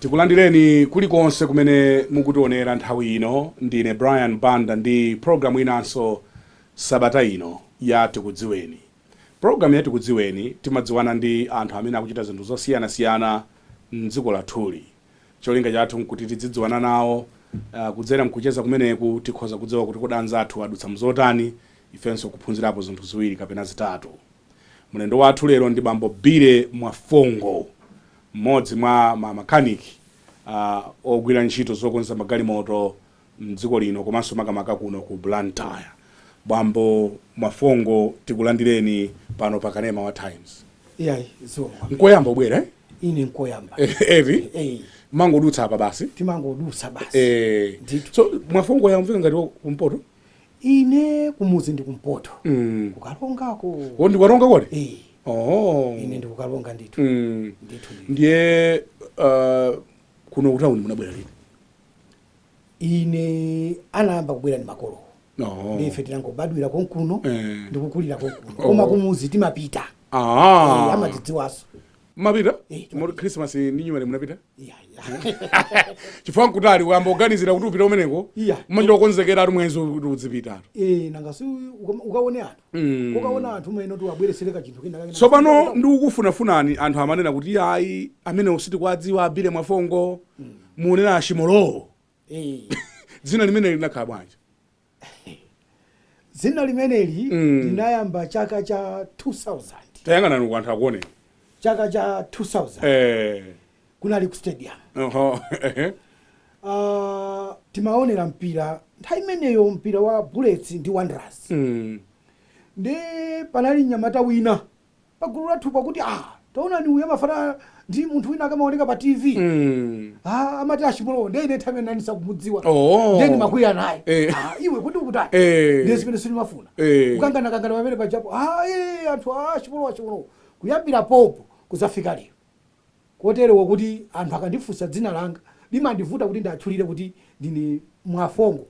Tikulandireni kulikonse kumene mukutionera nthawi ino. Ndine Brian Banda ndi programu inanso sabata ino ya Tikudziweni. Programu ya Tikudziweni timadziwana ndi anthu amene akuchita zinthu zosiyanasiyana mdziko lathuli. Cholinga chathu nkuti tidzidziwana nawo. Kudzera mkucheza kumeneku tikhoza kudziwa kuti kodi anzathu adutsa mzotani, ifenso kuphunzirapo zinthu ziwiri kapena zitatu. Mlendo wathu lero ndi bambo Billy Mwafongo, mmodzi mwa ma makaniki ogwira ntchito zokonza magalimoto mdziko lino komanso makamaka kuno ku Blantyre. Bambo Mwafongo, tikulandireni pano pa kanema wa Times. Iyayi, zikomo kwambiri. Nkoyamba ubwera, eh? Ine nkoyamba. Eti? Eh. Mangodutsa apa basi. Timangodutsa basi. Ndithu. So Mwafongo yamveka ngati kumpoto? Ine kumuzi ndi kumpoto. Kukalongako. Ko ndi Kukaronga kodi? Eh. Oh. Ine ndi kukalonga ndithu. Ndithu ndithu. Ndiye kuno kutawuni munabwera liti? Ine anayamba kubwera ndi makolo. No. Ndife tinangobadwira konkuno ndikukulira konkuno. Oh. Koma kumuzi timapita. Eh, amatidziwanso. Mapita? Eh. Moti Christmas ndi New Year munapita? Iya. Chifukwa nkutali, uyamba kuganizira kuti upite umeneko. Umachita kukonzekera ati mwezi kuti udzipita. Eh, nanga si ukaone anthu. Ukaona anthu umene kuti wabweresere kachinthu kena kake. Tsopano ndikukufunafunani, anthu amanena kuti ayi, amene sitikuwadziwa a Billy Mwafongo, munena Ashimolowo. Dzina limene linakhala bwanji? Dzina limeneli linayamba chaka cha 2000. Tayang'anani ku anthu akuoneni. Chaka cha 2000. Kunali ku stadium. Timaonera mpira nthawi imeneyo, mpira wa Bullets ndi Wanderers. Ndi panali mnyamata wina pagulu lathu pakuti, ah, taonani uyu amafanana ndi munthu wina akamaoneka pa TV. Ah, amati Ashimolowo. Ndiye ine nthawi imene ndisakumudziwa. Oh. Ndiye ndimakwiya naye. Ah, iwe kuti ukutani? Ndiye zimene sindimafuna. Kukanganakangana pamene pajapo, ah, anthu, ah, Ashimolowo, Ashimolowo, kuyambira popo kuzafika lero, kotero kuti anthu akandifunsa dzina langa limandivuta kuti ndatchulire kuti ndine Mwafongo,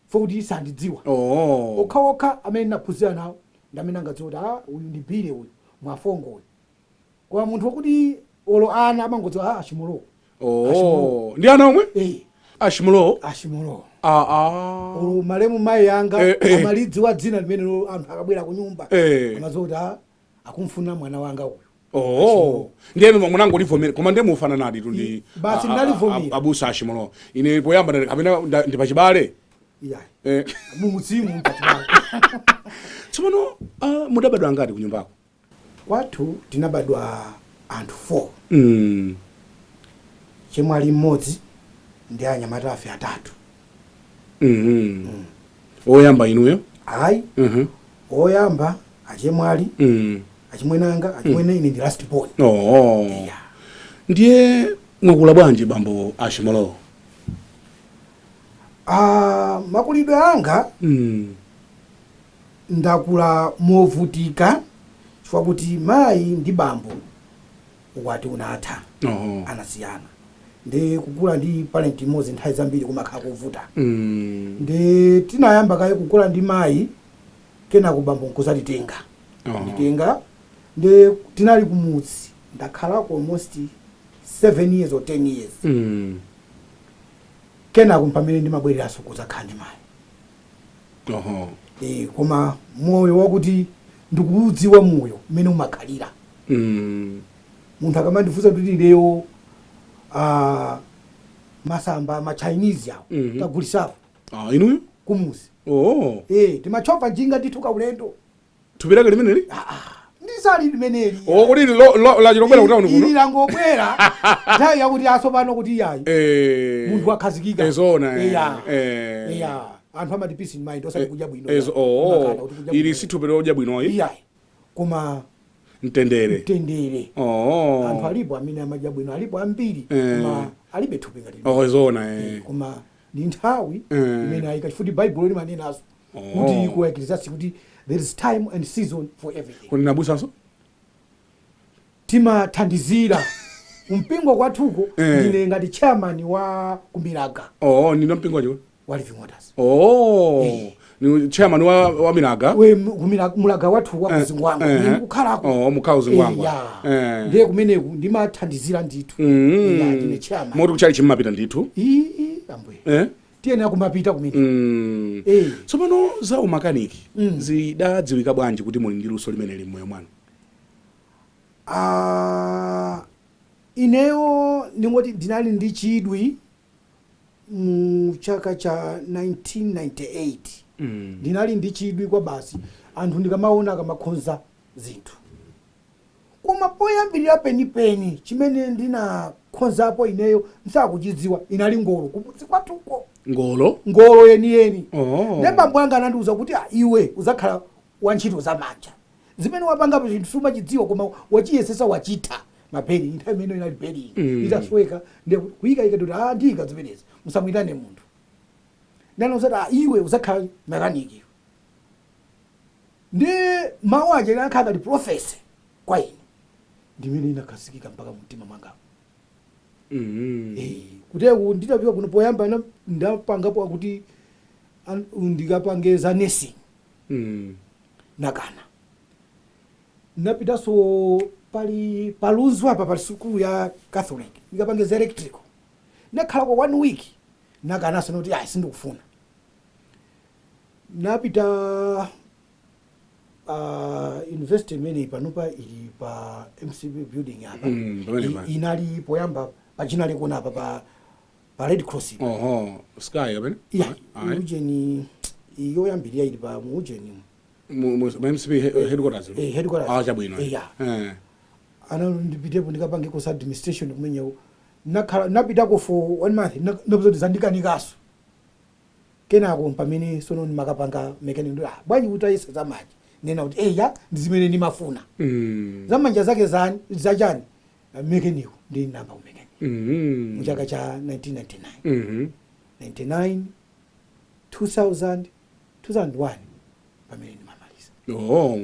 fo kuti sandidziwa. Oh. Okhaokha amene ndinaphunzira nawo ndi amene angadziwa kuti, ah, uyu ndi Billy, uyu Mwafongo uyu. Koma munthu wakuti olo ana amangodziwa, ah, Ashimolowo. Oh. Ndi ana omwe? Eh. Ashimolowo. Ashimolowo. Ah ah. Olo malemu mayi anga amalidziwa dzina limene anthu akabwera ku nyumba amadziwa kuti, ah, akumfuna mwana wanga uyu. Oh. Ndiye munangolivomera, koma ndiye mufananadi tu ndi Basi, ndalivomera. Abusa Ashimolowo. Ine poyamba ndati kapena ndi pachibale. Iyayi. Eh. Mumudzimu mpachibale. Tsopano mudabadwa angati kunyumbako? Kwathu tinabadwa anthu 4. Chemwali mmodzi ndi anyamata afe atatu. Oyamba inuyo? Ayi. Oyamba achemwali. Achimwenanga, achimwene, ine ndi last born. Oh. Yeah. Ndiye mwakula bwanji, bambo Ashimolowo? Ah, makulidwe anga, ndakula movutika chifukwa kuti mayi ndi bambo ukwati unatha. Oh. Anasiyana. Ndi kukula ndi parent imodzi nthawi zambiri kumakhala kovuta. Ndi tinayamba kaye kukula ndi mayi, kenako bambo nkuzatitenga. Oh. Nditenga ndi tinali kumudzi, ndakhalako almost 7 years or 10 years. Kenako pamene ndimabwereranso kudzakhala ndi mayi. Oho. E, koma moyo wakuti ndikuudziwa moyo mmene umakhalira. Munthu akamandifunsa kuti ineyo masamba ma Chinese awo tagulisapo. Ah, inuyo? Kumuzi. Oh. E, timachopa njinga ndithu kaulendo. Thupi lake limeneli? Ndisali limeneli. Oh, kuti lachilobwera kutawuni kuno? Ili langobwera nthawi yakuti asopano kuti iyayi, munthu akhazikika. Ezona. Iya. Iya, anthu amati peace in mind, osati kudya bwino. Oh. Umakana kuti kudya Ili bwino. si thupi lodya bwinoyi. Iyayi, koma mtendere. Mtendere. Oh. Anthu alipo amene amadya bwino, alipo ambiri, koma alibe thupi ngati Oh, zona eh. Koma ndi nthawi imene ayika, chifukwa Baibulo limanenazo kuti ku Ecclesiastes kuti there is time and season for everything. Kodi nabusanso? Timathandizira. Kumpingo kwathuko ndine ngati chairman wa kuMilaga. Oh, ndinu mpingo wacho Wa Living Waters. Oh, ni chairman wa Milaga. We kuMilaga, Mulaga wathu wa kuZingwangwa. Ine ndikukhalako. Oh, mukhala kuZingwangwa. Ya. Ndiye kumeneku ndimathandizira ndithu. Ya, ndine chairman. Moti kuchali chimmapita ndithu? Ii, ambuye. Tiyenera kumapita kumene. Tsopano za umakaniki zidadziwika bwanji kuti muli ndi luso limeneli mmoyo mwanu? Ah, ineyo ndingoti ndinali ndi chidwi mu chaka cha 1998. Ndinali ndi chidwi kwa basi, anthu ndikamaona akamakhonza zinthu. Koma poyambirira penipeni chimene ndinakhonzapo ineyo nsakuchidziwa inali ngolo kumudzi kwathuko. Ngolo? Ngolo yeniyeni. Oh. Ndiye bambo anga anandiuza kuti, "Ah, iwe uzakhala wantchito zamanja, zimene wapangapo chinthu sumachidziwa koma wachiyesesa, wachitha mabearing." Nthawi imene inali bearing itasweka, ndiye kuyikayika kuti, "Ah, ndiyika zimenezi, musamuyitane munthu." Ndanakuti, "Ah, iwe uzakhala makaniki." Ndi mawu aja anakhala ngati prophecy kwa ine, ndimene inakhazikika mpaka mumtima mwanga. Kuteku nditapita kuno poyamba ndapangapo kuti ndikapange za nursing. Nakana. Napitanso pali paLunzu apa, pali sukulu ya Catholic, ndikapange za electrical. Nakhalako one week, nakananso noti ayi, sindikufuna. Napita university imene panopa ili pa MCP building apa. Pamene pa. Inali poyamba pa Ginnery Corner apa, pa Red Cross. Oho, sky kapena? Iya. Ayi. Ujeni yoyambirira ili pa muujeni. Mu MCP headquarters. Eh, headquarters. Ah, chabwino. Eh, ya. Ana ndipitepo ndikapange course administration kumenyewo. Nakhala, napitako for one month, napeza kuti zandikanikaso. Kenako pamene sono ndimakapanga mechanic, ndi, "Ah, bwanji utayesa zamanja?" Nena kuti, "Eya, ndi zimene ndimafuna." Zamanja zake zani, zachani? Mechanic. Ndi namba ku mechanic mu chaka cha 1999. 99, 2000, 2001 pamene ndimamaliza. Oh,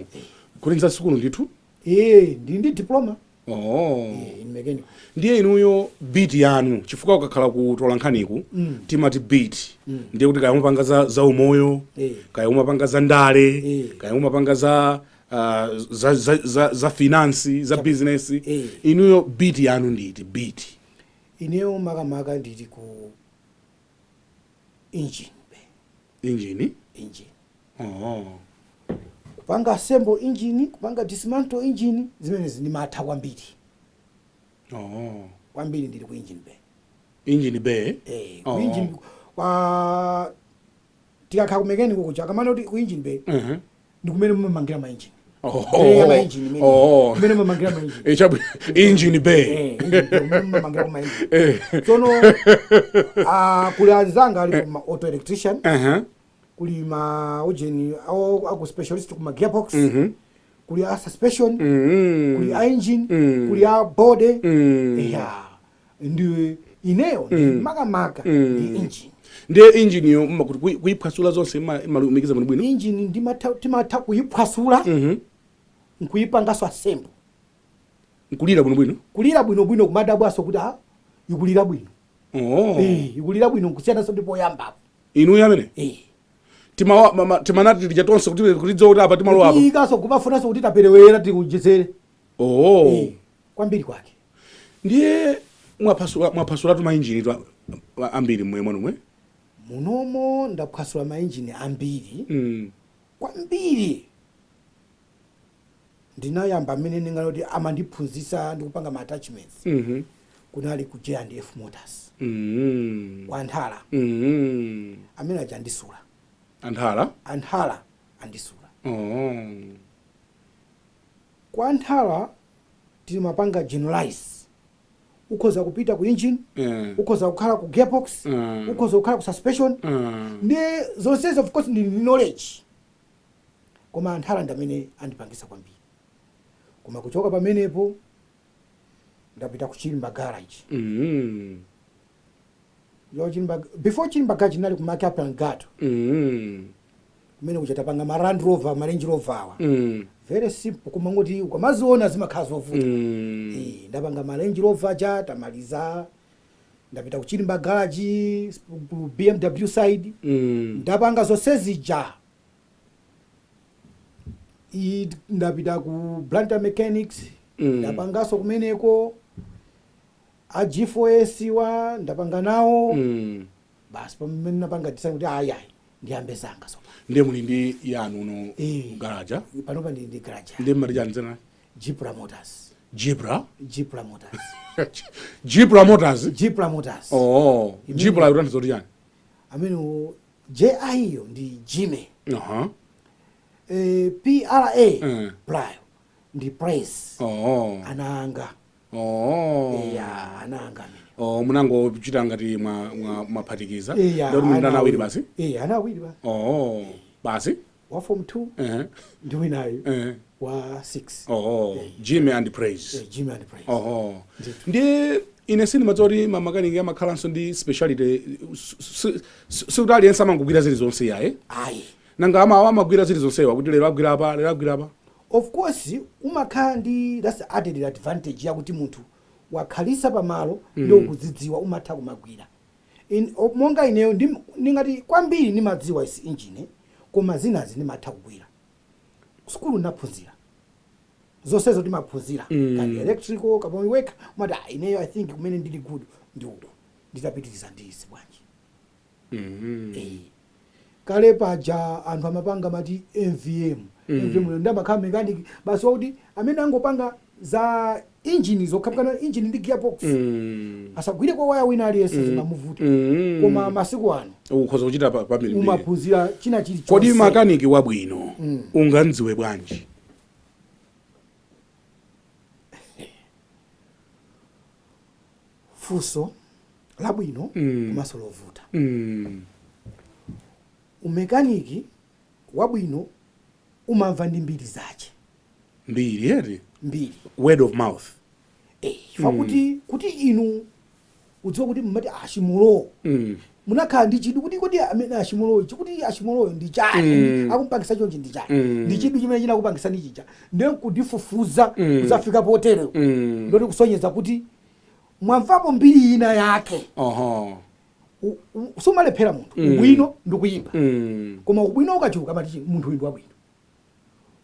kuti nza sukulu ndithu? Eh, ndi diploma. In mechanic. Ndiye inuyo beat yanu, chifukwa ukakhala kutola nkhaniku timati beat, ndiye kuti kaya umapanga za umoyo, kaya umapanga za ndale, kaya umapanga za finance, za business. Inuyo beat yanu nditi, beat? Ineyo makamaka ndili ku engine be. Engine? Engine. Oh. Kupanga assemble engine, kupanga dismantle engine, zimenezi ndimatha kwambiri. Oh. Kwambiri ndili ku engine bay. Engine bay? Eh, ku Oh. engine kwa tikakhala ku mechanic kuja, akamana kuti ku engine bay ndi kumene mumamangira ma engine. Oh. Eh, ma engine imene. Oh. Kumene mumamangira ma engine. Eh, engine bay. Eh, engine bay, kumene mumamangira ma engine. Tsono kuli anzanga ali ku ma auto electrician, kuli ma ujeni aku specialist ku ma gearbox, kuli a suspension, kuli a engine, kuli a body. Yeah, ndi ineyo ndi makamaka ndi engine. Ndiye engine yo mmakuti kuyiphwasula zonse, imalumikiza bwino bwino? Engine ndimatha, timatha kuyiphwasula, nkuyipangaso assemble. Nkulira bwino bwino? Kulira bwinobwino, kumadabwaso kuti, "Ah, ikulira bwino." Oh. Eh, ikulira bwino nkusiyanaso ndi poyambapo. Inuyo amene Eh. Timanati tija tonse kuti kutidziwa kuti apa timalowa apa. Ikaso kumafunanso kuti taperewera tikujesere. Oh. Eh, kwambiri kwake. Ndiye mwaphwasulatu mainjini ambiri mmwe mwanumwe? Munomo ndaphwasula mainjini ambiri kwambiri. Ndinayamba amene ndinganoti amandiphunzitsa ndikupanga ma attachments, kunali ku J&F Motors kwa Anthala. Amene aja andisula. Anthala? Anthala andisula. Oh. Kwa Anthala timapanga generalize, ukhoza kupita ku engine, ukhoza kukhala ku gearbox, ukhoza kukhala ku suspension. Ndi zonsezo, of course ndili ndi knowledge, koma Anthala ndi amene andipangisa kwambiri. Koma kuchoka pamenepo ndapita ku Chilimba Garage. Yo Chilimba, before Chilimba Garage ndinali ku Mark and Gato, kumene kuja tapanga ma Land Rover, ma Range Rover awa. Very simple, koma ngoti ukamaziona zimakhala zovuta. Ndapanga ma Range Rover aja, tamaliza. Ndapita ku Chilimba garage, ku BMW side. Ndapanga zonse zija. Ndapita ku Blantyre Mechanics. Ndapanganso kumeneko a G4S wa ndapanga nawo. Basi, pamene napanga decide kuti ayi ayi, ndiyambe zanga so. Ndiye muli ndi yanu uno garaja? Panopa ndili ndi garage. Ndiye mmati chani dzina? Jipra Motors. Jipra? Jipra Motors. Jipra Motors. Jipra Motors. Oh, Jipra ikutanthauza kuti chani? Amene JI yo ndi Jimmy. PRA, Prayo ndi Praise. Ana anga. Ya, ana anga amene. Oh, munangochita ngati mwaphatikiza. Iya. Ndoti muli ndi ana Ana awiri basi? Eh, ana awiri basi. Oh, basi. Wa form 2 ndi winayo wa 6. Oh, Jimmy and Praise. Eh, Jimmy and Praise. Oh. Ndithu. Ndiye ine sindimadziwa kuti mamakaniki amakhalanso ndi speciality. Sikuti aliyense amangogwira zilizonse yaye? Ayi. Nanga amagwira zilizonsewa, kuti lero agwira apa, lero agwira apa? Of course, umakhala ndi, that's the added advantage yakuti munthu wakhalisa pamalo ndi ukudzidziwa, umatha kumagwira. Monga ineyo ndingati kwambiri ndimadziwa isi engine, koma zinazi ndimatha kugwira. Sukulu naphunzira zonsezo, timaphunzira kani electrical kapena wekha umati, "Ah, ineyo I think kumene ndili good ndi uku, nditapitiriza ndi izi bwanji?" Eh. Kale paja anthu amapanga mati MVM. MVM ndamakhala mechanic basi, wakuti amene angopanga za engine zokha, kana engine ndi gearbox, asagwire kwa waya wina aliyense, zimamuvuta. Koma masiku ano Ukhoza kuchita pambiri. Umaphunzira china chilichonse. Kodi makaniki wabwino ungamdziwe bwanji? Funso labwino komanso lovuta. Umekaniki wabwino umamva ndi mbiri zache. Mbiri eti? Mbiri. Word of mouth. Eh, chifukwa kuti inu udziwa kuti mmati achimulo munakhala ndi chidwi kuti kodi amene achimuloyo, chikuti achimuloyo ndi chani, akumpangisa chonchi ndi chani? Ndi chidwi chimene chinakupangisa ndi chija, ndiye nkudifufuza kuzafika potero. Ndoti kusonyeza kuti mwamvapo mbiri ina yake. Sumalephera munthu. Ubwino ndikuyimba, koma ubwino ukachuka amati munthu uyu ndi wabwino,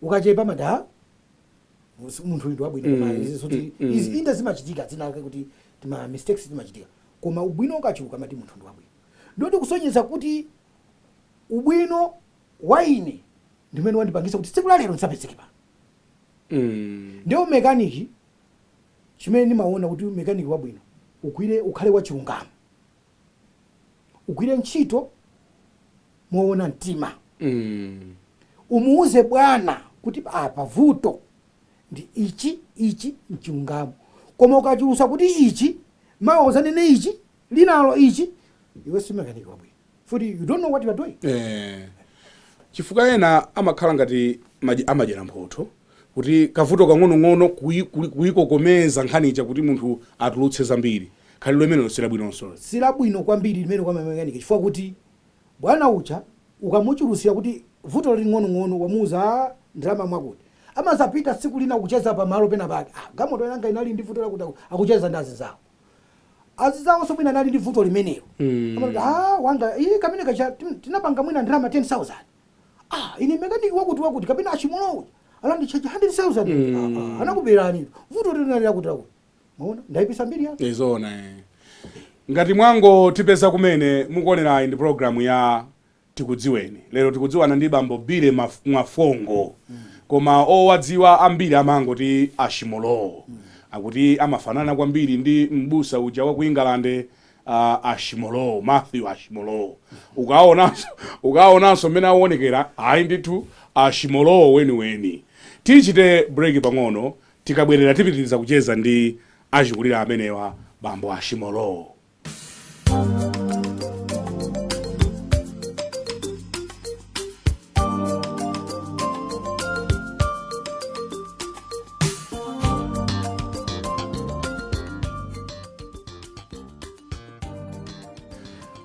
ukachepa amati, "Ah, munthu uyu ndi wabwino." Koma izi zoti izi inde zimachitika zinake kuti tima mistakes zimachitika, koma ubwino ukachuka amati munthu ndi wabwino. Ndoti kusonyeza kuti ubwino wa ine ndimene wandipangisa kuti tsiku la lero ndisapezeke pano. Ndiye umekaniki, chimene ndimaona kuti mekaniki wabwino ugwire, ukhale wachilungamo, ugwire ntchito moona mtima, umuuze bwana kuti apa vuto ndi ichi, ichi mchilungamo. Koma ukachulusa kuti ichi, mawa uzanene ichi, linalo ichi, iwe si mekaniki wabwino futi, you don't know what you are doing. Eh, chifukwa ena amakhala ngati amadyera mphotho, kuti kavuto kang'onong'ono kuyikokomeza nkhanicha kuti munthu atulutse zambiri. Khalidwe limenelo silabwinonso. Silabwino kwambiri limene kwa mekaniki, chifukwa kuti bwana uja ukamuchulusira kuti vuto ling'onong'ono, wamuuza, "Ah, ndalama mwakuti," amazapita tsiku lina kucheza pamalo pena pake, "Ah, galimoto yanga inali ndi vuto lakuti," akucheza ndi azinzawo, azinzawo mwina anali ndi vuto limenelo. Amati, "Ah, wanga iye kamene kacha tinapanga mwina ndalama 10,000. Ah, ine mekaniki wakuti wakuti kapena achimulowu alandichaji 100,000." "Ah, ah, anakuberani, vuto linali lakuti lakuti." Maona, ndayipisa mbiri yake. Izona, eh. Ngati mwangotipeza kumene, mukuonerayi ndi programu ya Tikudziweni. Lero tikudziwana ndi bambo Billy Mwafongo, koma owadziwa ambiri amangoti Ashimolowo. Akuti amafanana kwambiri ndi mbusa uja wa ku England, Ashimolowo, Matthew Ashimolowo. Ukaonanso mmene aonekera, ayi ndithu, Ashimolowo weniweni. Tichite break pang'ono, tikabwerera tipitiriza kucheza ndi achikulire amenewa, bambo Ashimolowo.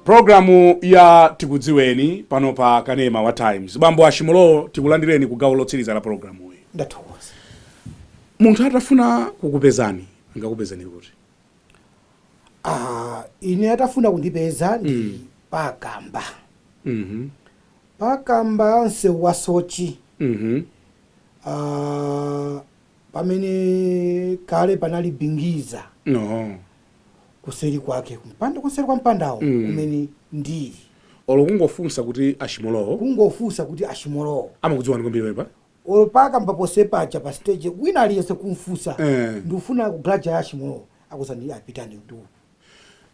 Programu ya Tikudziweni pano pa kanema wa Times. Bambo Ashimolowo, tikulandireni ku gawo lotsiriza la programuyi. Ndathokoza. Munthu atafuna kukupezani angakupezeni kuti? Ah, ine atafuna kundipeza ndi Pakamba. Pakamba, msewu wa Sochi. Ah, pamene kale panali Bingiza, No. kuseri kwake kumpanda, kuseri kwa mpandawo, kumene ndili. Olo kungofunsa kuti Ashimolowo. Kungofunsa kuti Ashimolowo. Amakudziwani kwambiri pa Olo Pakamba pose paja pa stage, wina aliyense kumfunsa, "Ndikufuna ku garage ya Ashimolowo," akuzani, "Apitani ndi."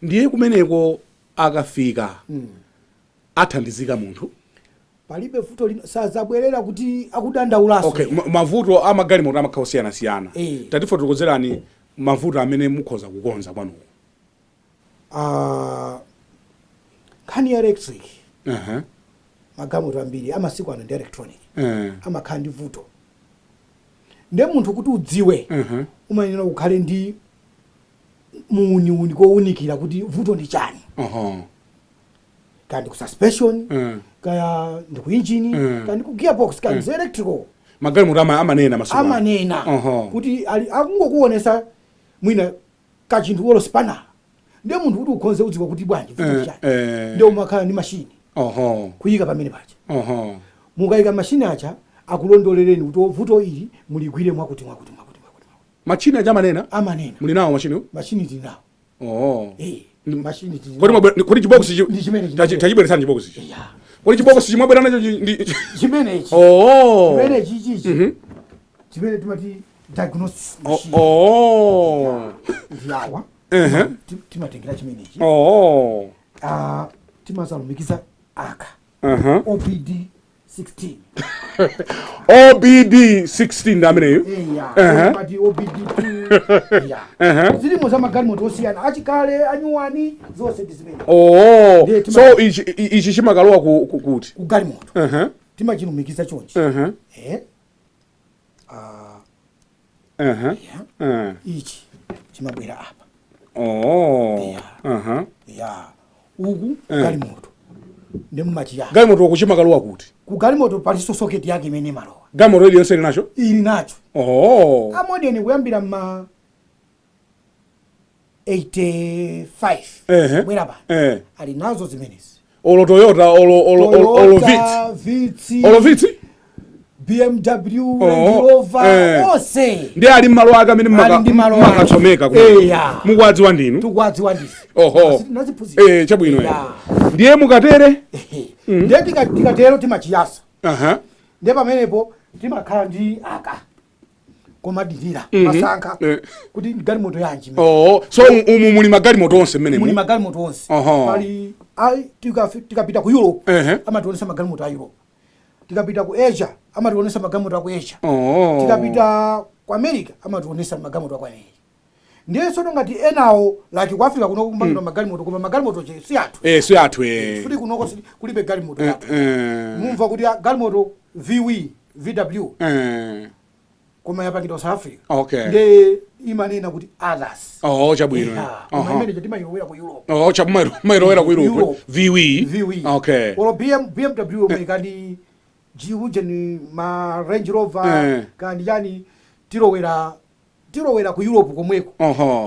Ndiye kumeneko akafika athandizika munthu? Palibe vuto lino, sazabwerera kuti akudandaulaso. Okay, mavuto amagalimoto amakhala osiyanasiyana. Tatifotokozerani mavuto amene mukhoza kukonza kwanuko. Ah, nkhani ya electric, Magalimoto ambiri amasiku ano ndi electronic, amakhala ndi vuto. Ndiye munthu kuti udziwe, umayenera ukhale ndi muuniuni kowunikira kuti vuto ndi chani, kaya ndi ku suspension, kaya ndi ku engine, kaya ndi ku gearbox, kaya ndi electrical. Magalimoto amanena masiku ano. Amanena kuti ali akungokuonesa mwina kachinthu olo spanner. Ndiye munthu kuti ukhonze udziwa kuti bwanji, vuto ndi chani, ndiye umakhala ndi mashini kuyika pamene paja. Mukayika mashini aja, akulondolereni kuti vuto ili muligwire mwakuti, mwakuti, mwakuti, mwakuti, mwakuti. Machini aja amanena? Amanena. Muli nawo machini? Machini tili nawo. Eh, machini tili Kodi nawo. Kodi chibox chi Ndi chimene tachibweretsani chibox chi? Ya. Kodi chibox chi mwabwera nacho ndi Chimenechi. Chimenechi chichi chimene timati diagnosis machine. Ndi awa. Timatengera chimenechi. Ah, timazalumikiza aka OBD 16. OBD 16 ndi ameneyo. Eya. Timati OBD 2 ya. Zilimo za magalimoto osiyana, achikale, anyuwani, zonse ndi zimene. Oh. Ndiye So ichi chimakalowa kuti? Ku galimoto. Timachilumikiza chonchi. Eh, ah, ya. Ichi chimabwera apa. Ya. Ya, uku galimoto ndi mumachiyaka. Galimoto kuchimakalowa kuti? Ku galimoto palinso socket yake imene imalowa. Galimoto iliyonse ili nacho? Ili nacho. A modern kuyambira ma 85 bwera pano ali nazo zimenezi. Olo Toyota, olo Vitz? Vitz. Olo Vitz. BMW, Range Rover, onse. Ndi ali mmalo ake amene Ali ndi malo ake. mmakachomeka kumene. Eya. Mukuwadziwa ndinu? Tikuwadziwa ndife. Naziphunzira. Eh, chabwino, eh. Ndiye mukatere. Ndiye tikatero timachiyasa. Ndiye pamenepo timakhala ndi aka komadilira, masankha kuti galimoto yanji imene. Oh, so umu muli magalimoto onse mmene Muli magalimoto onse. Pali ai tikapita ku Europe, amationesa magalimoto a Europe. Tikapita ku Asia, amationesa magalimoto a ku Asia. Tikapita ku America, amationesa magalimoto a ku America. Ndiye tsono ngati enawo, like ku Africa kuno kumangidwa magalimoto, koma magalimoto che si athu. Eh, si athu, eh. Futi kunoko kulibe galimoto yathu. Mumva kuti galimoto VW, VW, koma yapangidwa South Africa. Ndiye imanena kuti others. Oh, chabwino. Yeah, koma imene timayilowera ku Europe. Oh, chabumailowera ku Europe. Europe. VW. VW. Olo BM, BMW omwe, kandi jiuje ni ma Range Rover, kandi chani, tilowera ku Europe komweko.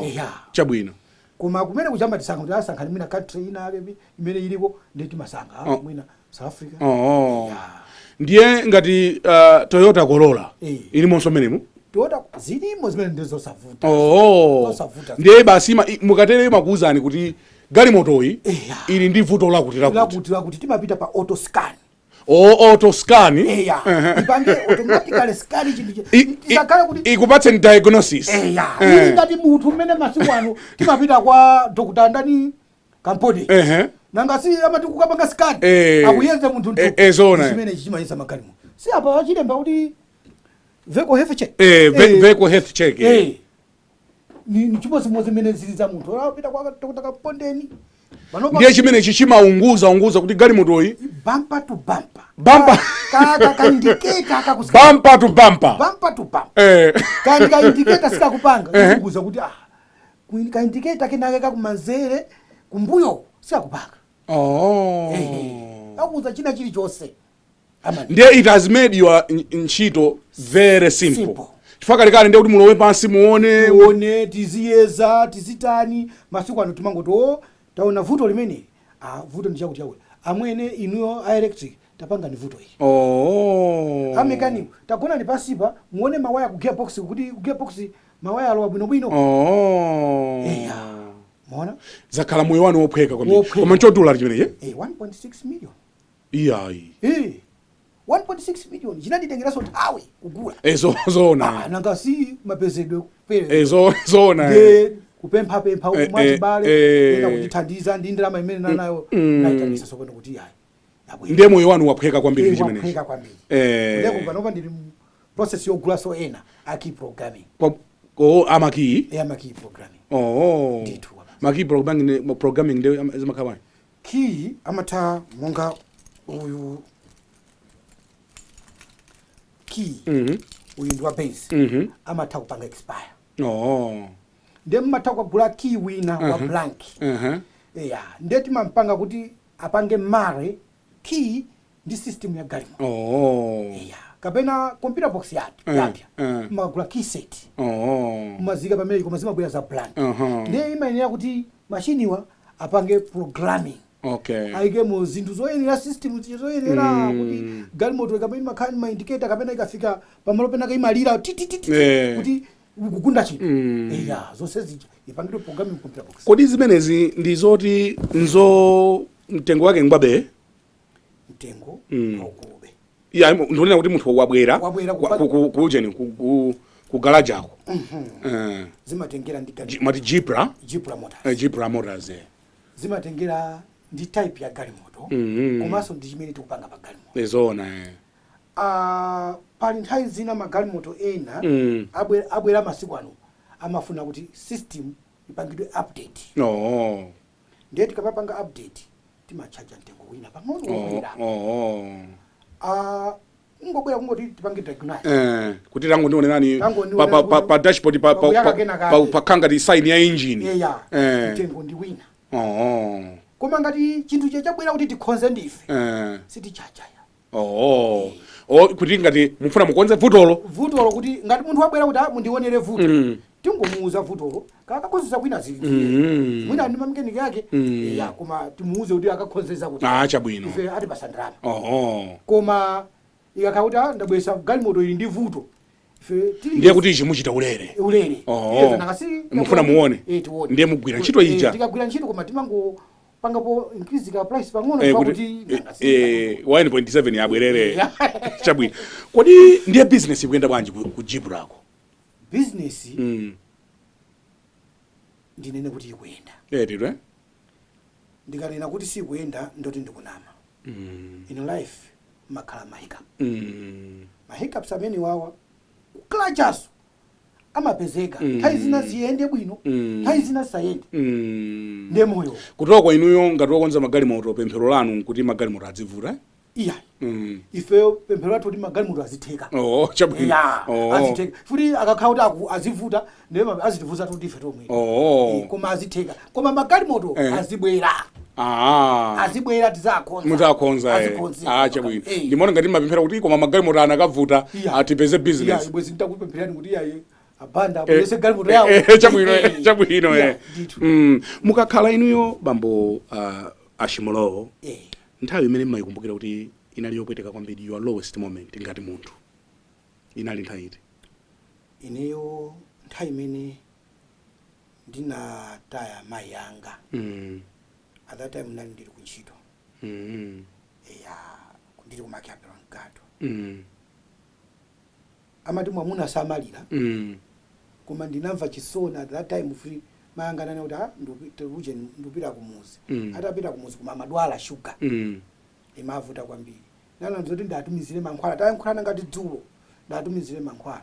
Yeah. Chabwino. Koma kumene kuchamba tisankha kuti asankhani mwina country ina ake imene iliko, ndi timasankha mwina South Africa. Yeah. Ndiye ngati Toyota Corolla ilimonso mmenemu? Toyota zilimo zimene ndizosavuta. Zosavuta. Ndiye basi mukatere imakuwuzani kuti galimotoyi ili ndi vuto lakuti lakuti. Lakuti lakuti, timapita pa auto scan. Oh, auto scan. Eya, ipange automatically scan chinthu isakhale kuti Ikupatseni diagnosis. Eya. Ili ngati munthu mmene masiku ano timapita kwa Dr. ndani, Kampodi. Nanga si amati kukapanga scan, akuyeze munthu? Eh, zona. Chimene chimayesa magalimo si apa achilemba kuti vehicle health check. Eh, vehicle health check. Eh. Ni chimodzimodzi mmene zili za munthu apita kwa Dr. Kampondeni. Panopa Ndiye chimenechi chimaunguza unguza kuti galimotoyi bumper to bumper. Bumper. Ka indicator akakusika. Bumper to bumper. Bumper to bumper. Kandi ka indicator sikakupanga, ikukuza kuti ah, ka indicator kenake kakumanzere kumbuyo sikakupanga. Akuza china chilichonse. Amani. Ndiye it has made your ntchito very simple. Simple. Chifukwa kalekale ndiye kuti mulowe pansi, muone. Tione, tiziyeza, tizitani. Masiku ano timangoti, "O, taona vuto limeneli. Ah, vuto ndi chakuti chakuti. Amwene, inuyo a electric, tapangani vuto ili." A mechanic, tagonani pansipa, muone mawaya ku gearbox, kuti ku gearbox mawaya alowa bwinobwino. Eya, muona. Zakhala moyo wanu wophweka kwambiri. Wophweka. Koma nchodula chimenechi? 1.6 million. Iyayi. 1.6 million chinanditengeranso nthawi kugula. Zoona. Ah, nanga si mapezedwe kupere. Zoona. Nde kupemphapempha mwachibale, ena kutithandiza ndi ndalama imene nanayo, nayitanisa sokona kuti yayi, yabwera. Ndiye moyo wanu waphweka kwambiri ndi chimenechi. Waphweka kwambiri. Ndeko panopa ndili mu process yogulaso ena a key programming. Ama key? Ama key programming. Ndithu. Ma key programming ndi zimakhala bwanji? Key amatha monga uyu key, uyu ndi wa base, amatha kupanga expire. Ndiye mmatha kukagula key wina wa blank. Yeah, ndiye timampanga kuti apange marry key ndi system ya galimoto. Yeah, kapena computer box yathu yapya, mmakagula key set, mazika pamene, koma zimabwera za blank. Ndiye imayenera kuti machiniwa apange programming, ayikemo zinthu zoyenera, system zinthu zoyenera, kuti galimoto ikamene imakhala ndi ma indicator, kapena ikafika pamalo penaka imalira titititi, kuti kugunda chinthu. Eya, zonse zija ipangidwe programming computer box. Kodi zimenezi ndi zoti nzo mtengo wake ngwabe? Mtengo waukulube. Iya, ndikunena kuti munthu wabwera Wabwera ku ujeni, ku garage-ako. Zimatengera ndi galimoto. Mati Jipra? Jipra Motors. Jipra Motors. Zimatengera ndi type ya galimoto, komanso ndi chimene tikupanga pa galimoto. Zoona. Ah, pali nthawi zina magalimoto ena abwera masiku ano amafuna kuti system ipangidwe update. Ndiye tikamapanga update timachaja mtengo wina pang'ono wokwera. Ah, ngobwera kungoti tipange diagnose. Kuti tangondionerani Tangondionera pa dashboard pakuyaka kena kake. Pakanga ti sign ya engine. Eya, mtengo ndi wina. Koma ngati chinthu che chabwera kuti tikhonze ndife, sitichajaya. Oh. Kuti ngati mufuna mukonze vutolo. Vutolo, kuti ngati munthu wabwera kuti, "Ah, mundionere vuto," tingomuuza vutolo, kakakhonzesa kwina zili, mwina ndi mamechanic yake. Ya, koma timuuze kuti akakhonzesa kuti Ah, chabwino. ife atipasa ndalama. Koma ikakhala kuti, "Ah, ndabweresa galimoto ili ndi vuto," ife tili Ndiye kuti ichi muchita ulere. Ulere. Iye nakasi Mufuna muone. Tione. Ndiye mugwira ntchito ija. Tikagwira ntchito, koma timangopangapo increase ka price pang'ono, chifukwa kuti kuti 1.7 yabwerere. Chabwino. Kodi ndiye business ikuyenda bwanji ku Jibrako? Business, ndinene kuti ikuyenda. Tito, eh? Ndikanena kuti sikuyenda, ndoti ndikunama. In life makhala ma hiccup. Ma hiccups amene wawa kuklachaso amapezeka. Nthawi zina ziyende bwino, nthawi zina zisayende. Ndiye moyo. Kutoko inuyo ngati wakonza magalimoto, pemphero lanu nkuti magalimoto adzivuta, eh? Iya. Ifeyo pemphero lathu kuti magalimoto azitheka. Oh, chabwino. Ya, azitheka futi. Akakhala kuti azivuta, ndiye azitivuta kuti ife tomwe. Koma azitheka, koma magalimoto azibwera. Azibwera, tizakhonza. Mudzakhonza. Azikhonzeka. Ah, chabwino. Ndimaona ngati mapemphera kuti koma magalimoto anakavuta, atipeze business. Iya, bwezi nditakupempherani kuti iyaye, abanda abwerese galimoto yawo. Chabwino, chabwino. Iya, ndithu. Mukakhala inuyo bambo Ashimolowo, nthawi imene mmayikumbukira kuti inali yopweteka kwambiri, your lowest moment ngati munthu, inali nthawi iti? Ineyo nthawi imene ndinataya mayi anga, at that time ndinali ndili kuntchito. Ya, ndili ku Machiavelli Mgato. Amati mwamuna samalira, koma ndinamva chisoni at that time. Free mayanga anene kuti, "Ah, uje ndupita kumuzi." Atapita kumuzi, koma amadwala shuga, imavuta kwambiri. Nana zoti ndatumizire mankhwala, tayankhulana ngati dzulo, ndatumizire mankhwala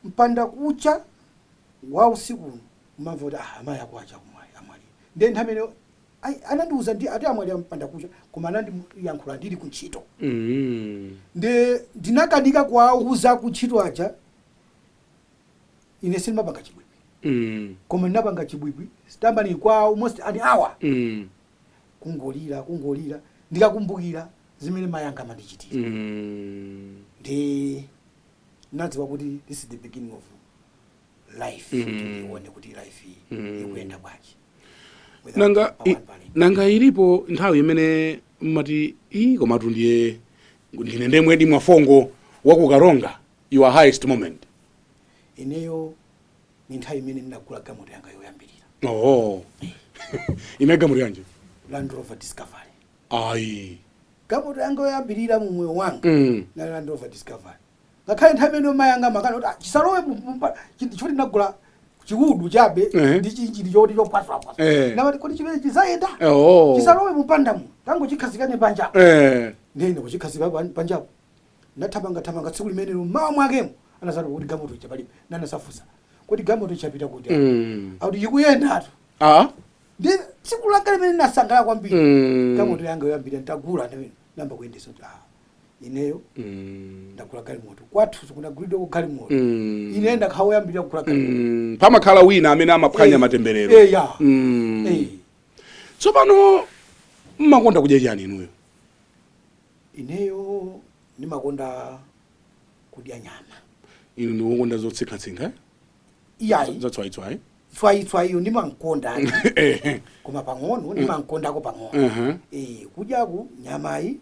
mpanda kucha wa usiku, umamva kuti, "Ah, amayi ako acha kumwali amwalira." Ndiye nthawi imene anandiuza ndi ati amwalira mpanda kucha, koma anandiyankhula ndili kuntchito. Nde ndinakanika kuwauza kuntchito aja. Ine sindimapanga chibwibwi, koma ndinapanga chibwibwi stambani kwa almost an hour, kungolira, kungolira. Ndikakumbukira Zimene mayi anga amandichitira. Ndi nadziwa kuti this is the beginning of life, kuti ndione kuti life iyi ikuyenda bwanji without Nanga pa one parent. Nanga ilipo nthawi imene mmati, "Ii, komatu ndiye ndine ndemwedi Mwafongo wakukaronga," your highest moment? Ineyo ni nthawi imene ndinagula galimoto yanga yoyambirira. Oh, ine galimoto yanji? Land Rover Discovery. Ayi. Galimoto yanga yoyambirira mu moyo wanga na Land Rover Discovery, ngakhale nthawi imene mayi anga amakana kuti, "Ah, chisalowe chifukwa ndinagula chiudu chabe ndi chinjiri choti chophwaswaphwaswa." Namati, "Kodi chimene chizayenda? Chisalowe mupandamo, tango chikhazikane panjapo." Ndiyenda kuchikhazika panjapo, ndathamanga thamanga. Tsiku limenelo mmawa mwakemo anazati kuti galimoto ija palibe. Nanasafusa kuti galimoto ichapita kuti? Akuti ikuyendatu. Ndi tsiku langa limene nasangalala kwambiri. Galimoto yanga yoyambirira ndagula, ndimene namba kuyendesa kuti, ah, ineyo ndagula galimoto. Kwathu sikunagulidweko galimoto. Ine ndakhala woyambirira kugula galimoto. Pamakhala wina amene amaphwanya matemberero. Ya. Tsopano mmakonda kudya chani inuyo? Ineyo ndimakonda kudya nyama. Inu ndikukonda zotsikatsinka, eh? Iyayi. Zatswayitswayi. Tswayitswayiyo ndimankonda, koma pang'ono, ndimankondako pang'ono. Kudyaku nyamayi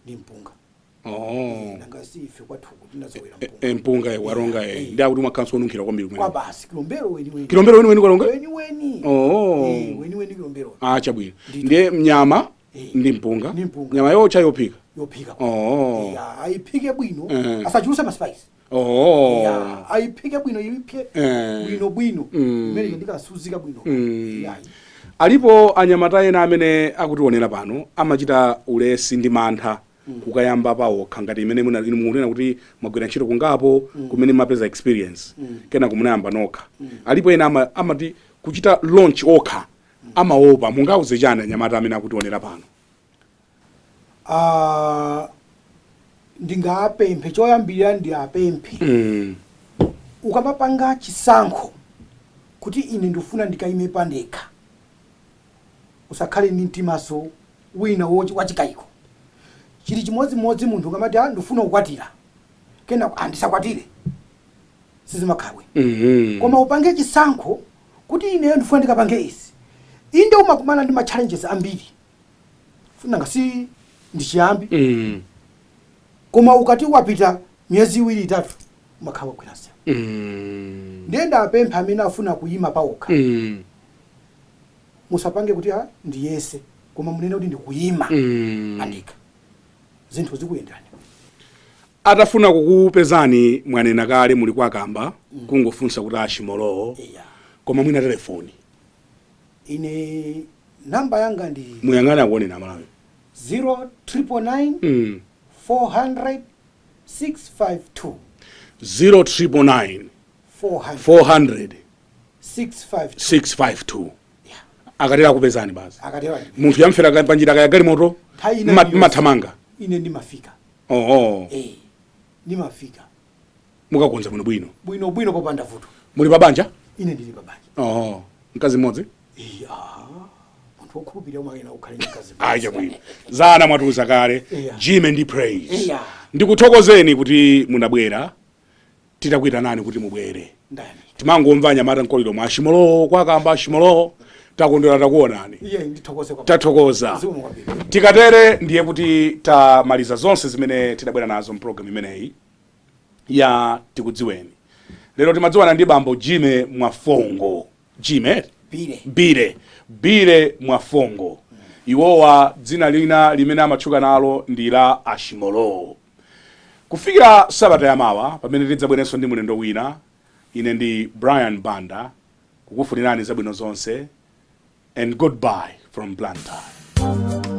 ndi mpunga. Nanga si ife kwathuku tinazowera mpunga. Mpunga, waronga. Ndi akuti mwakhanso onunkhira kwambiri Kwa kumene. basi, kilombero weni weni. Kilombero weni weni kwaronga? Weni weni. Weni weni kilombero. Ah, chabwino. Ndithu. Ndiye mnyama ndi mpunga. Ndi mpunga. Nyama yocha, yophika? Yophika. Oh. Ayiphike bwino. Asachuluse ma spice. Ya, ayiphike bwino, ipye bwino bwino. Imene ndikasuzika bwino. Yayi. Alipo anyamata ena amene akutionera pano amachita ulesi ndi mantha kukayamba pawokha, ngati imene inu mukunena kuti mwagwira ntchito kungapo kumene mapeza experience, kena kumunayamba nokha. Alipo ena amati kuchita launch okha amaopa. Mungauze chani anyamata amene akutionera pano? Ah, ndingapemphe, choyambirira ndi apemphe, ukamapanga chisankho kuti ine ndifuna ndikayime pandekha, usakhale ndi mtimaso wina wachikayiko. Chili chimodzimodzi munthu ukamati, "Ah, ndifuna kukwatira," kena, "Ah, ndisakwatire," sizimakhalwe. Koma upange chisankho kuti ineyo ndifuna ndikapange izi. Inde, umakumana ndi ma challenges ambiri, funanga si ndichiyambi, koma ukati wapita miyezi 2, 3, umakhala wagwira nsewu. Ndiye ndapempha amene afuna kuyima pawokha, musapange kuti, "Ah, ndiyese," koma munene kuti, "Ndikuyima pandekha," zinthu zikuyendani. Atafuna kukupezani, mwanena kale muli kwakamba, kungofunsa kuti Ashimolowo. Iya. Koma mwina telefoni? Ine namba yanga ndi Muyang'ane akuonena Amalawi. 0999 400 652. 0999 400 400 652. 652. Yeah. Akatera akupezani basi. Akatero. Munthu yamfera panjira kaya galimoto, Nthawi ina iliyonse. Mmathamanga? Ine ndimafika. Ndimafika. Mukakonza bwinobwino? Bwino bwino, popanda vuto. Muli pabanja? Ine ndili pabanja. Oh, mkazi mmodzi? Ah, munthu wokhulupirira umakena ukhale ndi mkazi. Ayi, chabwino, zana mwatiuza kale. Jimmy ndi Praise, ndikuthokozeni kuti munabwera titakuyitanani kuti mubwere. Ndayamika. Timangomva anyamata mkolero mwa Ashimolowo kwakamba Ashimolowo. Takondwera takuonani. Iye ndithokoze kwa Tathokoza. Zikomo kwambiri. Tikatere ndiye kuti tamaliza zonse zimene tidabwera nazo mpulogalamu imeneyi ya Tikudziweni. Lero timadziwana ndi bambo Jimmy Mwafongo, Jimmy Bire. Bire, Bire Mwafongo. Iwowa dzina lina limene amatchuka nalo ndi la Ashimolowo. Kufikira sabata yamawa pamene tidzabwerenso ndi mlendo wina, ine ndi Brian Banda kukufunirani zabwino zonse and goodbye from Blantyre.